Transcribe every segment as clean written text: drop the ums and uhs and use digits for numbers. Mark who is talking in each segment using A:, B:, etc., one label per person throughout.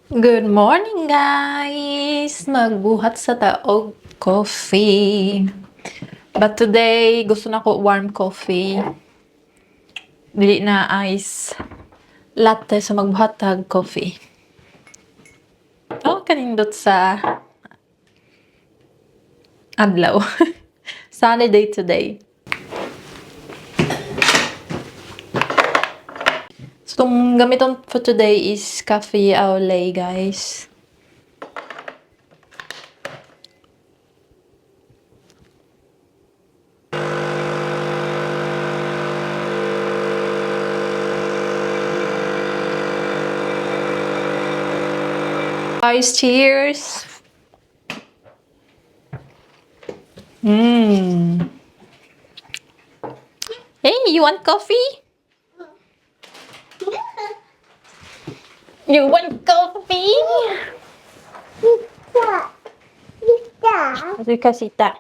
A: Good morning, guys! Magbuhat sa taog coffee. But today, gusto na ko warm coffee. Dili na ice latte, so magbuhat tag coffee. Oh, kanindot sa adlaw. Sunny day today. So, itong gamiton for today is cafe au lait, guys. Guys, cheers! Hey, you want coffee? You want coffee?
B: Pizza. Pizza.
A: Kasita.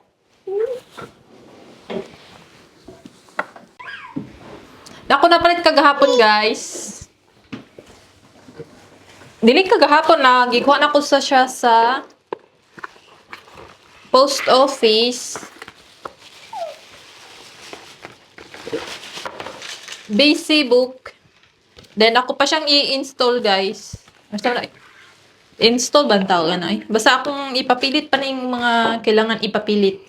A: Ako napalit kagahapon, guys. Dili kagahapon na gikuha na ko sa siya sa post office. BC book. Then ako pa siyang i-install, guys. Basta wala eh. Install ba ang tawag ano eh? Basta akong ipapilit pa na yung mga kailangan ipapilit.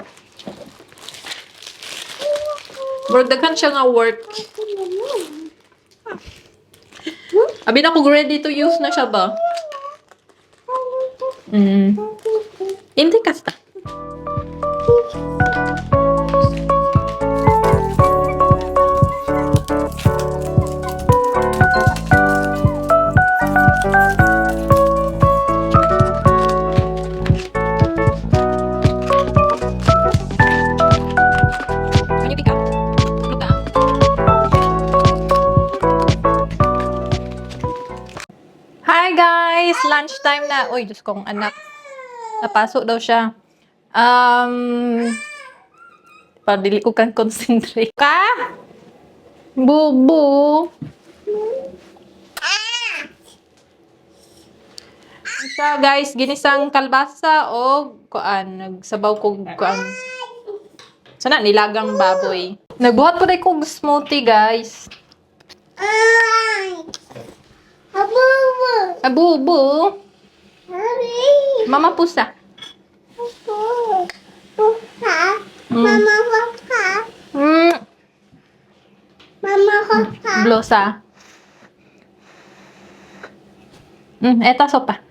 A: Murag daghan siya nga work. Abi na ko ready to use na siya ba? Hindi kasta. Can you pick up? Look up. Hi guys! Lunchtime na. Uy, Diyos kong anak. Napasok daw siya. Padili ko kang concentrate. Ka? Bubu. Siya guys, ginisang kalbasa o kuan, nagsabaw ko kuan. Sana nilagang baboy. Nagbuhat po dahil kog smoothie, guys.
B: Ay. Abubu.
A: Abubu.
B: Mami.
A: Mama pusa.
B: Abu. Pusa.
A: Mm.
B: Mama pusa. Mama pusa.
A: Blosa. Eta sopa.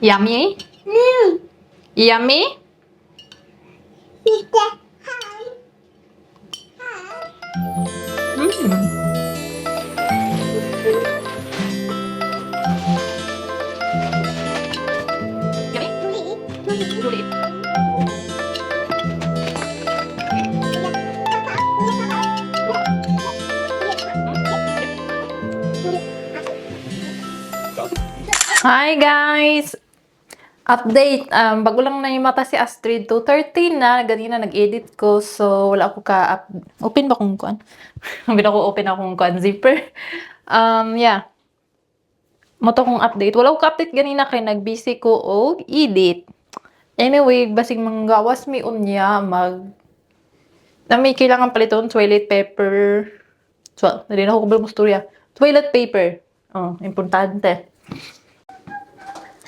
A: Yummy? Yummy?
B: Pizza. Hi. Hi.
A: Yummy? Julie. Hi guys! Update, bago lang na yung mata si Astrid, 2:30 na, ganina nag-edit ko, so wala ako ka, open ba kung kuan? Open ako, open akong kuan, zipper. Yeah. Mo to kong update. Wala ko ka-update ganina kay nag-busy ko og edit. Anyway, basig manggawas mi unya, mag, na may kailangan paliton, toilet paper. So, hindi na ako kabalo mo storya. Toilet paper. Oh, importante.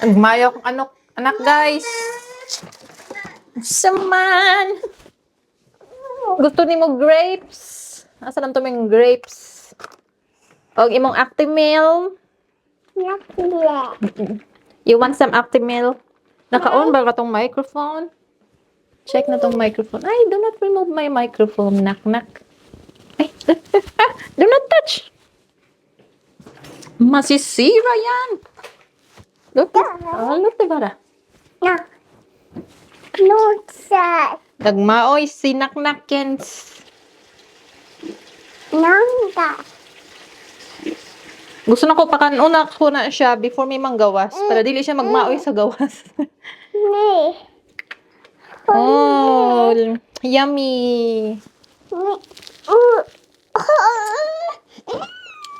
A: Agmayo akong anak, anak guys. Saman. Gusto nimo grapes? Asa lang to ming grapes? Og imong Actimel. You want some Actimel? Naka-on ba ka tong microphone? Check na tong microphone. Ay, do not remove my microphone. Knock, knock. Ay, do not touch. Masisira yan. Look, oh, look, bara.
B: No. No, sir.
A: Nagmaoy si Naknakens.
B: Nanda.
A: Gusto na ko pakanuna ko na siya before may manggawas para dili siya magmaoy sa gawas.
B: Me.
A: Oh, yummy.
B: Me.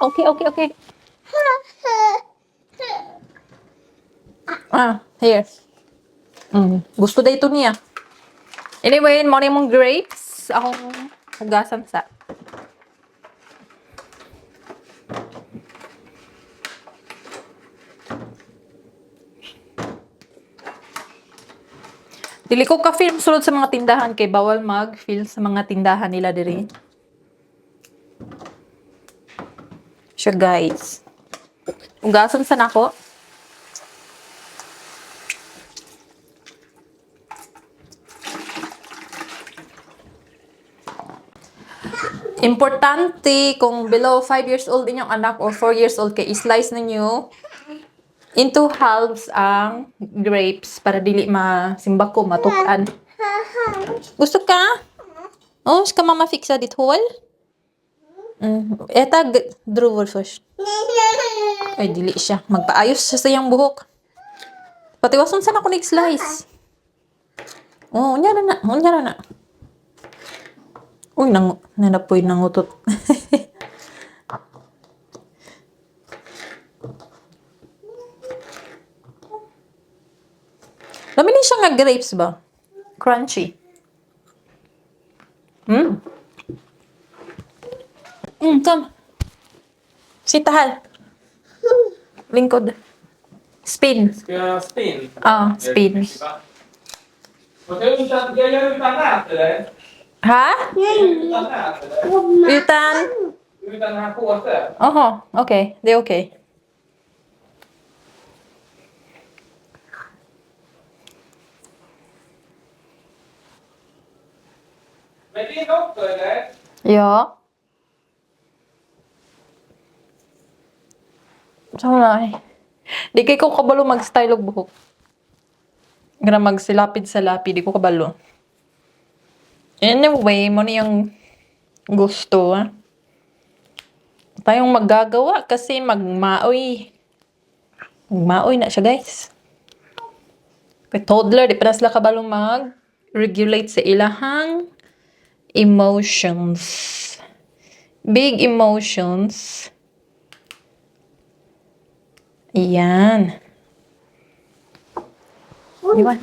A: Okay. Ah, here. Gusto da ito niya. Anyway, mo mong grapes. Akong hugasan sa. Dili ko ka-film sulod sa mga tindahan kay bawal mag-film sa mga tindahan nila diri. Siya, guys. Hugasan sa nako. Importante kung below 5 years old inyong anak or 4 years old kay i-slice ninyo into halves ang grapes para dili masimbako, matukan. Gusto ka? Oh, ska mamma fixa ditt hål? Äta druvor först. Ay, dili siya. Magpaayos siya sa iyang buhok. Patiwason sana ko slice. Oh, unya na na. Unya na na. Uy, nang, nanapoy nangutot. Dami ni siya nga grapes ba? Crunchy. Come. Sitta här. Lingkod. Spin.
C: Ska jag göra spin?
A: Ja, spin.
C: Okej, utan, jag gör utan nät eller?
A: Ha?
C: Jag gör utan nät eller?
A: Utan?
C: Utan den här påsen.
A: Aha, okej. Det är okej.
C: Men din också eller?
A: Ja. Sama na eh. Di kay ko kabalo mag-style og buhok. Gara magsilapid sa lapi, di ko kabalo. Anyway, mo na yung gusto. Ah. Tayong maggagawa kasi magmaoy. Magmaoy na siya, guys. Kay toddler, di pa na sila kabalo mag-regulate sa ilahang emotions. Big emotions. Ayan. Di ba?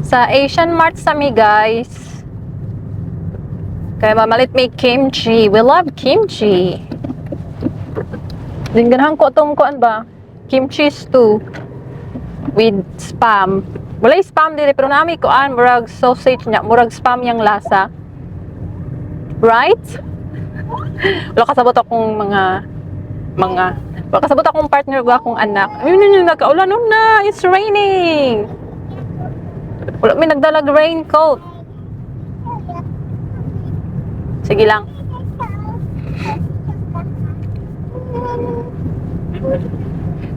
A: Sa Asian Mart sa mi, guys. Kaya mamalit may kimchi. We love kimchi. Din ganahan ko itong kuan ba? Kimchi stew with spam. Wala yung spam dili pero nami kuan murag sausage niya, murag spam yang lasa. Right? Wala kasabot akong mga wala kasabot akong partner ko akong anak. Ayun yun, yun, nagkaulan nun na. It's raining. Wala may nagdalag raincoat. Sige lang.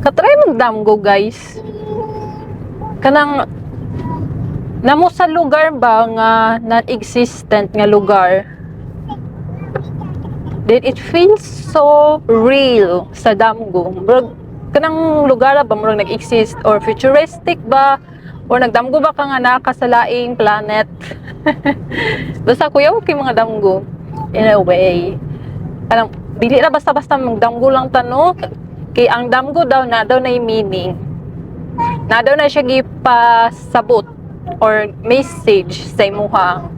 A: Katry magdamgo, guys. Kanang namo sa lugar ba nga non-existent nga lugar. Then it feels so real sa damgo. Murag kanang lugar ba murag nag-exist or futuristic ba or nagdamgo ba ka nga naa ka sa laing planet. Basta kuya kay mga damgo in a way. Kanang dili ra basta-basta magdamgo lang tano kay ang damgo daw na daw na meaning. Na daw na siya gipasabot or message sa imuha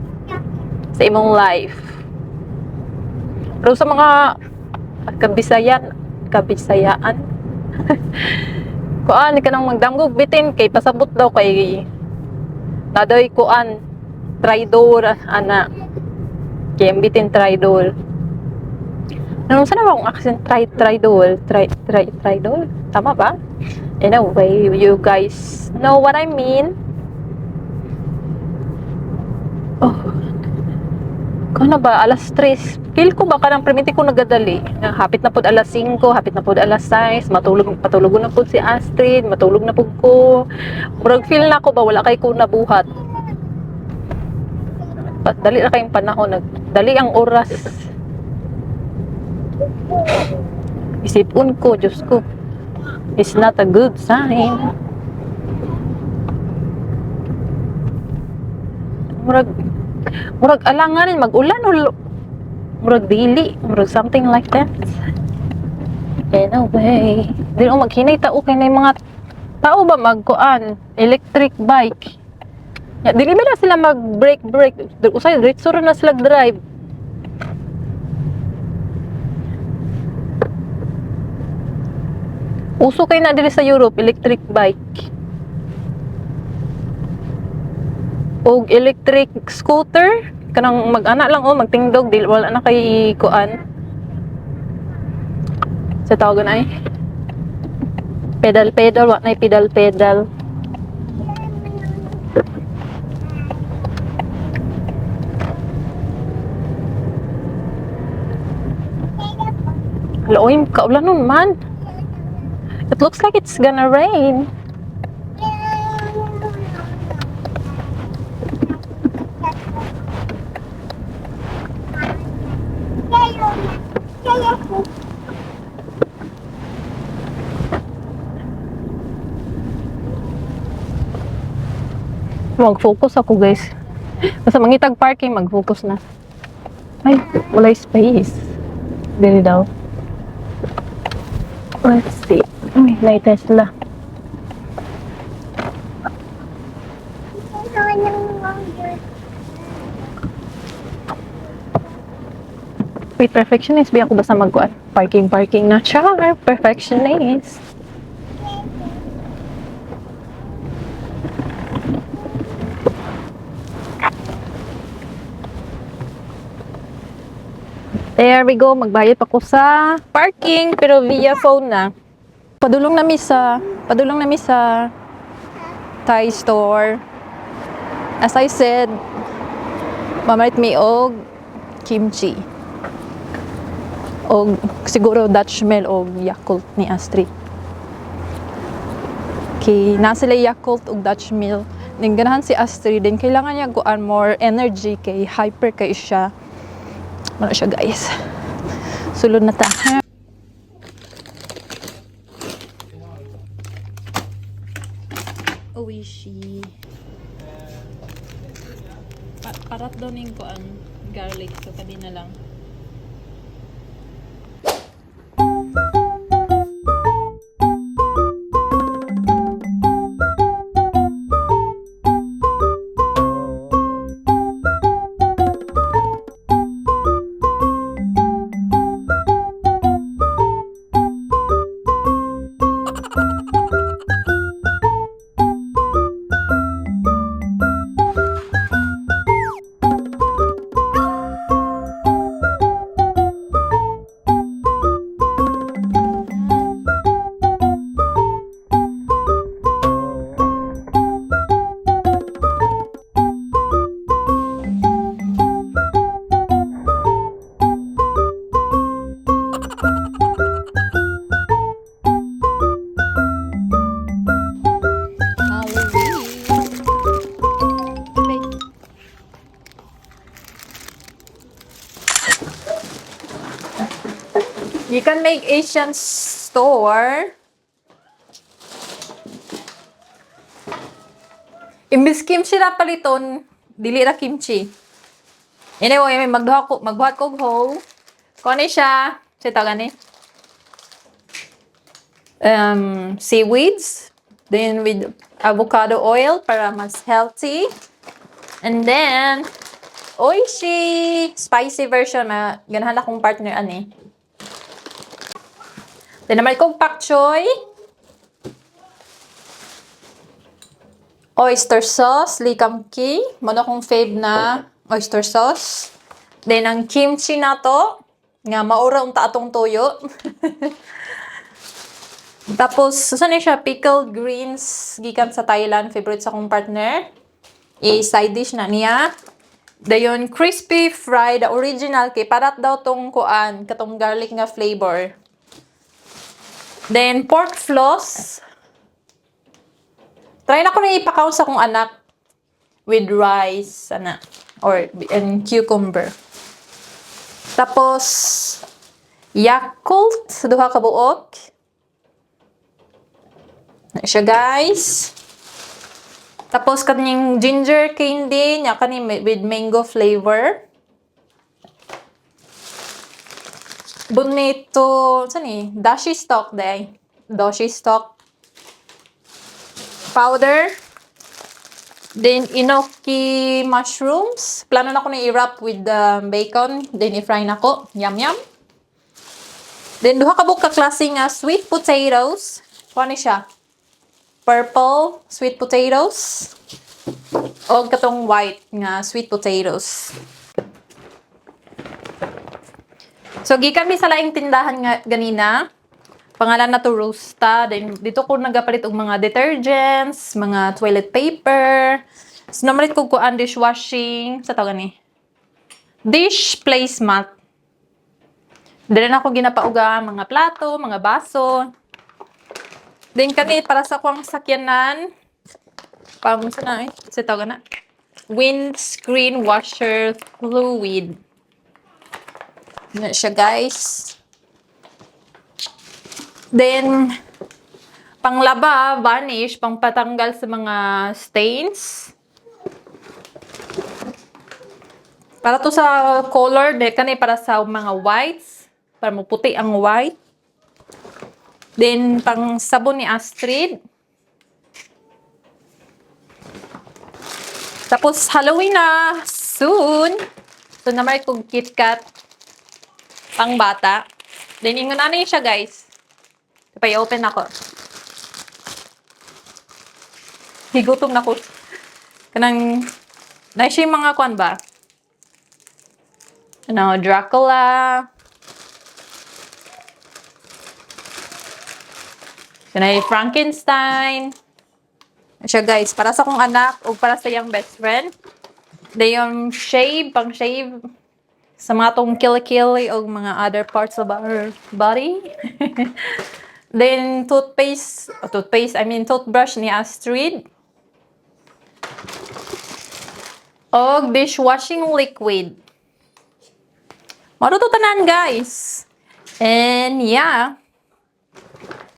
A: sa imong life. Pero sa mga kabisayaan, kuan ka nang magdamgog bitin kay pasabot daw kay nadoy kuan traidor ana kay ang bitin traidor. Anong sana ba akong accent traidor traidor, tama ba? Anyway, you guys know what I mean. Oh, kano ba, alas 3. Feel ko ba kanang permiti ko nagadali. Nga, hapit na pod alas 5, hapit na pod alas 6, matulog patulog na pod si Astrid, matulog na pod ko. Murag feel na ko ba wala kay ko nabuhat. Dali ra kayong panahon, dali ang oras. Isipon ko, Diyos ko. It's not a good sign. Murag alanganin mag-ulan o Murag dili, murag something like that. Anyway, di mo maghinay tao kay na mga tao ba magkuan electric bike. Ya, dili ba na sila mag brake brake? Usay diretso ra na sila drive. Uso kay na diri sa Europe electric bike. Og electric scooter kanang mag-ana lang oh, magtingdog dili wala na kay kuan. Sa tawagan ay pedal pedal, wa na pedal pedal. Hala, oy, kaulan nun man. It looks like it's gonna rain. Mag-focus ako, guys. Basta mangitag parking, mag-focus na. Ay, walay space. Dili daw. Let's see. Uy, may Tesla. Wait, perfectionist. Biya ko basta magkuan. Parking, parking na. Char, perfectionist. There we go. Magbayad pa ko sa parking pero via phone na. Padulong na mi sa Thai store. As I said, mamalit mi og kimchi. Og siguro Dutch Mill og Yakult ni Astrid. Okay, na sila Yakult og Dutch Mill. Ning ganahan si Astrid din kailangan niya kuan more energy kay hyper kay siya. Ano siya, guys. Sulod na ta. Oishi. Parat daw ning kuan garlic, so kadi na lang. Halloween. You can make Asian store. Imbis kimchi na paliton, dili ra kimchi. Anyway, may magduha ko, magbuhat ko og haul. Kuan ni siya, siya tawagan ni. Seaweeds, then with avocado oil para mas healthy. And then, oishi! Spicy version, ma ganahan akong partner ani. Then naman kong pak choy. Oyster sauce, likam ki. Mano akong fave na oyster sauce. Then ang kimchi na to, nga maura unta atong tuyo. Tapos, saan na siya? Pickled greens, gikan sa Thailand. Favorite sa akong partner. I-side dish na niya. Dayon, crispy fried, original kay parat daw tong kuan, katong garlic nga flavor. Then, pork floss. Try na ko na ipakaw sa akong anak with rice, ana, or and cucumber. Tapos, Yakult, duha ka buok. Na siya, guys. Tapos, kaning ginger candy, nya kani with mango flavor. Bonito, saan eh? Dashi stock, day. Dashi stock. Powder. Then, enoki mushrooms. Plano na ko na i-wrap with the bacon. Then, i-fry na ko. Yum, yum. Then, duha ka buok ka klase nga sweet potatoes. Kuha ni siya? Purple sweet potatoes. O katong white nga sweet potatoes. So, gikan mi sa laing tindahan nga ganina. Pangalan na to Rosta. Then, dito ko nagapalit og mga detergents, mga toilet paper. So, namalit ko kuan dishwashing. Sa tawag ni? Dish placemat. Dili na ako ginapauga mga plato, mga baso. Then kani para sa akong sakyanan. Pam sa na eh? Sa tawag na? Windscreen washer fluid. Na siya, guys. Then, panglaba, vanish, pangpatanggal sa mga stains. Para to sa color, de kani para sa mga whites, para muputi ang white. Then, pang sabon ni Astrid. Tapos, Halloween na! Soon! So, naman kong KitKat pang bata. Then, ingon na siya, guys. Pa-open ako. Higutom na ko. Kanang, na siya yung mga kwan ba? Ano, Dracula. Kanay Frankenstein. Siya, guys, para sa akong anak o para sa iyang best friend. Then yung shave, pang shave sa mga tong kilikili o mga other parts of our body. Then toothpaste, oh, toothpaste, I mean toothbrush ni Astrid. Og dishwashing liquid. Mao to tanan, guys. And yeah.